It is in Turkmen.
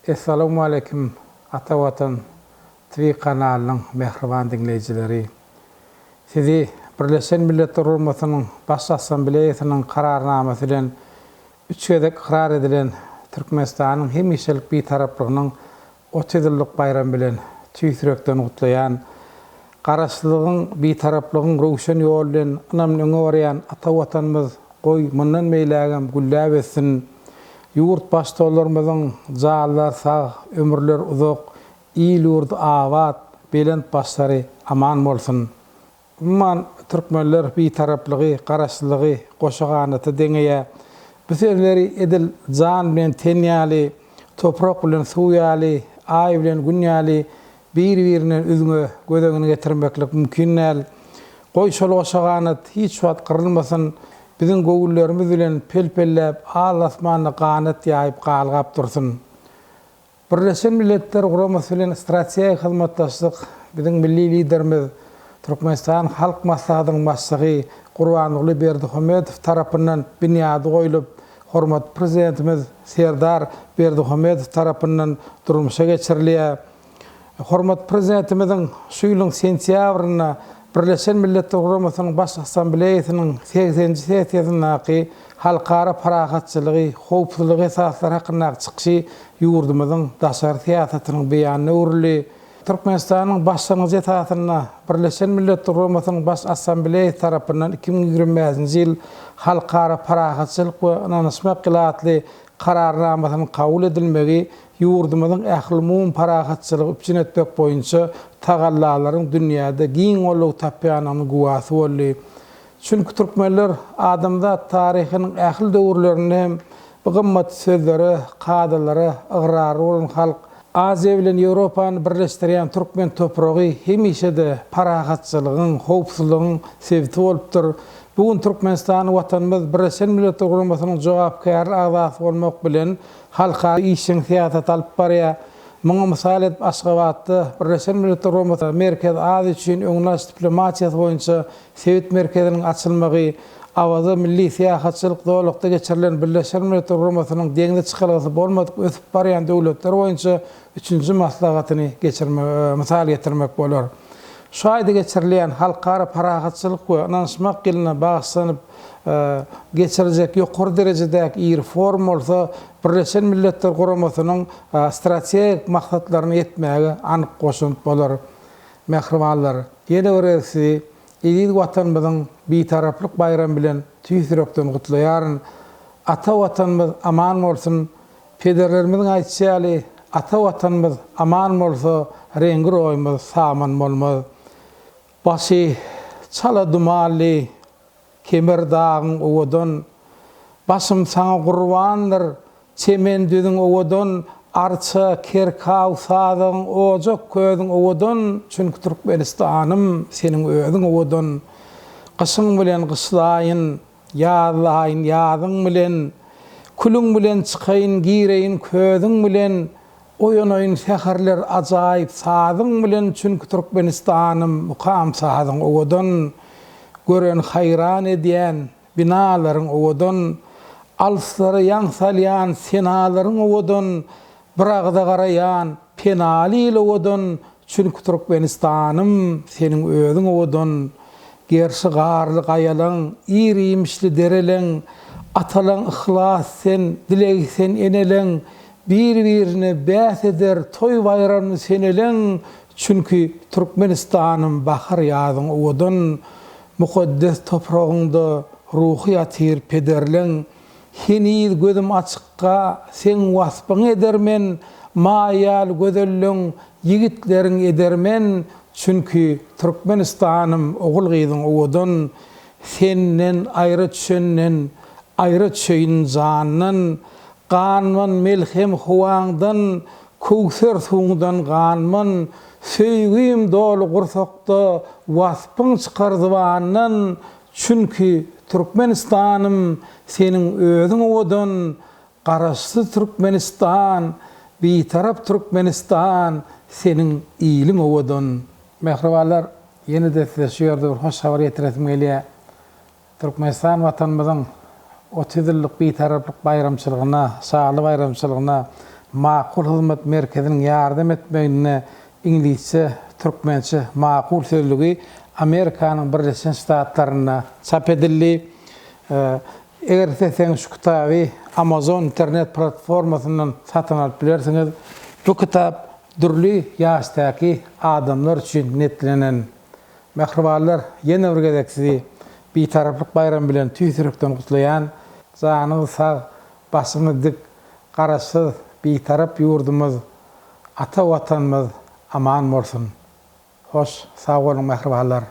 Essalawmaleýkim Ata Watan TV kanalynyň mähriban diňleýjileri! Sizi Birleşen Milletler Guramasynyň Baş Assambleýasynyň Kararnamasy bilen üç gezek ykrar edilen Türkmenistanyň hemişelik Bitaraplygynyň 30 ýyllyk baýramy bilen tüýs ýürekden gutlaýan. Garaşsyzlygyň, Bitaraplygyň röwşen ýoly bilen ynamly öňe barýan ata Watanymyz, goý, mundan beýlägem gülläp össün! Ýurt Baştutanlarymyzyň janlary sag, ömürleri uzak, il-ýurdy abat, belent başlary aman bolsun! Umuman, türkmenler Bitaraplygy, Garaşsyzlygy goşa ganata deňeýär. Bu sözleri edil jan bilen ten ýaly, toprak bilen suw ýaly, aý bilen gün ýaly bir-birinden üzňe göz öňüne getirmeklik mümkin däl. Goý, şol goşa ganat hiç wagt gyrylmasyn, biziň göwünlerimiz bilen pel-pelläp al-asmanda ganat ýaýyp galgap dursun. Birleşen Milletler Guramasy bilen strategik hyzmatdaşlyk biziň milli Liderimiz, Türkmenistanyň Halk Maslahatynyň Başlygy Gurbanguly Berdimuhamedow tarapyndan binýady goýlup, hormatly Prezidentimiz Serdar Berdimuhamedow tarapyndan durmuşa geçirilýär. Hormatly Prezidentimiziň şu ýylyň sentýabrynda Birleşen Milletler Guramasynyň Baş Assambleýasynyň segseninji sessiýasyndaky Halkara parahatçylygy, howpsuzlygy esaslary hakyndaky çykyşy ýurdumyzyň daşary syýasatynyň beýanyna öwrüldi. Türkmenistanyň başlangyjy esasynda Birleşen Milletler Guramasynyň Baş Assambleýasy tarapyndan 2025-nji ýyl Halkara parahatçylyk we ynanyşmak ýyly atly Kararnamasynyň kabul edilmegi ýurdumyzyň ählumumy parahatçylygy üpjün etmek boýunça tagallalaryň dünýäde giň goldaw tapýandygynyň güwäsi boldy. Çünki türkmenler adamzat taryhynyň ähli döwürlerinde hem bu gymmatly sözlere, kadalara ygrarly bolan halk. Aziýa bilen Ýewropany birleşdirýän türkmen topragy hemişe-de parahatçylygyň, howpsuzlygyň sebiti bolupdyr. Bu gün Türkmenistan Watanymyz Birleşen Milletler Guramasynyň jogapkärli agzasy bolmak bilen, halkara işjeň syýasaty alyp barýar. Muňa mysal edip Aşgabatda Birleşen Milletler Guramasy Merkezi Aziýa üçin öňüni alyş diplomatiýasy boýunça sebit merkeziniň açylmagy, Awaza milli syýahatçylyk zolakda geçirilen Birleşen Milletler Guramasynyň deňze çykalgasy bolmadyk ösüp barýan döwletler boýunça üçünji maslahatyny geçirmek mysal getirmek bolar. Şu aýda geçirilýän Halkara parahatçylyk we ynanyşmak ýylyna bagyşlanyp geçiriljek ýokary derejedäki iri forum bolsa Birleşen Milletler Guramasynyň strategik maksatlaryna ýetmäge anyk goşant bolar. Mähribanlar, ýene bir gezek sizi eziz Watanymyzyň Bitaraplyk baýramy bilen tüýs ýürekden gutlaýaryn. Ata Watanymyz aman bolsun! Pederlerimiziň aýtşy ýaly, ata Watanymyz aman bolsa, reňgi-roýumyz saman bolmaz. Başy çala dumanly Kemer dagyň owadan, Başym saňa gurbandyr, çemen düzüň owadan, Arça, kerkaw, sazagyň, ojak közüň owadan, Çünki Türkmenistanym, seniň özüň owadan. Gyşyň bilen gyşlaýyn, Ýazlaýyn ýazyň bilen, Külüň bilen çykaýyn, gireýin közüň bilen, Oýanaýyn säherler ajaýyp sazyň bilen, Çünki Türkmenistanym, mukam sazyň owadan, Gören haýran edýän binalaryň owadan, Alyslara ýaň salýan senalaryň owadan, Bir agza garaýan penaly il owadan, Çünki Türkmenistanym, seniň özüň owadan. Gerşi garly gaýalaň, ir-iýmişli dereleň, Atalaň yhlas sen, dilegi sen eneleň, Bir-birine bäs eder toý-baýramly seneleň, Çünki Türkmenistanym bahar-ýazyň owadan. Mukaddes topragyňda ruhy ýatyr pederleň, Heniz gözüm açykka seň waspyňy edermen, Maý ýaly gözelleň, ýigitleriň edermen, Çünki Türkmenistanym ogul-gyzyň owadan, Senden aýra düşenden, aýra düşeýin jandan, Ganman melhem howaňdan, köwser suwuňdan ganman, Söýgim doly gursakda, waspyň çykar zybandan, Çünki Türkmenistanym seniň özüň owadan, Garaşsyz Türkmenistan, Bitarap Türkmenistan seniň iliň owadan. Mähribanlar, ýene-de size şu ýerde bir hoş habar ýetiresim gelýär. Türkmenistan Watanymyzyň 30 ýyllyk Bitaraplyk baýramçylygyna, şanly baýramçylygyna. Makul hyzmat merkeziniň ýardam etmeginde iňlisçe, türkmençe Makul sözlügi Amerikanyň Birleşen Ştatlarynda çap edildi. Eger isleseňiz şu kitaby Amazon internet platformasyndan satyn alyp bilersiňiz. Bu kitap dürli ýaşdaky adamlar üçin niýetlenen. Mähribanlar, ýene bir gezek sizi Bitaraplyk baýramy bilen tüýs ýürekden gutlaýan. Janyňyz sag, başyňyz dik, Garaşsyz, Bitarap ýurdumyz, ata Watanymyz aman bolsun! Hoş, sag boluň mähribanlar!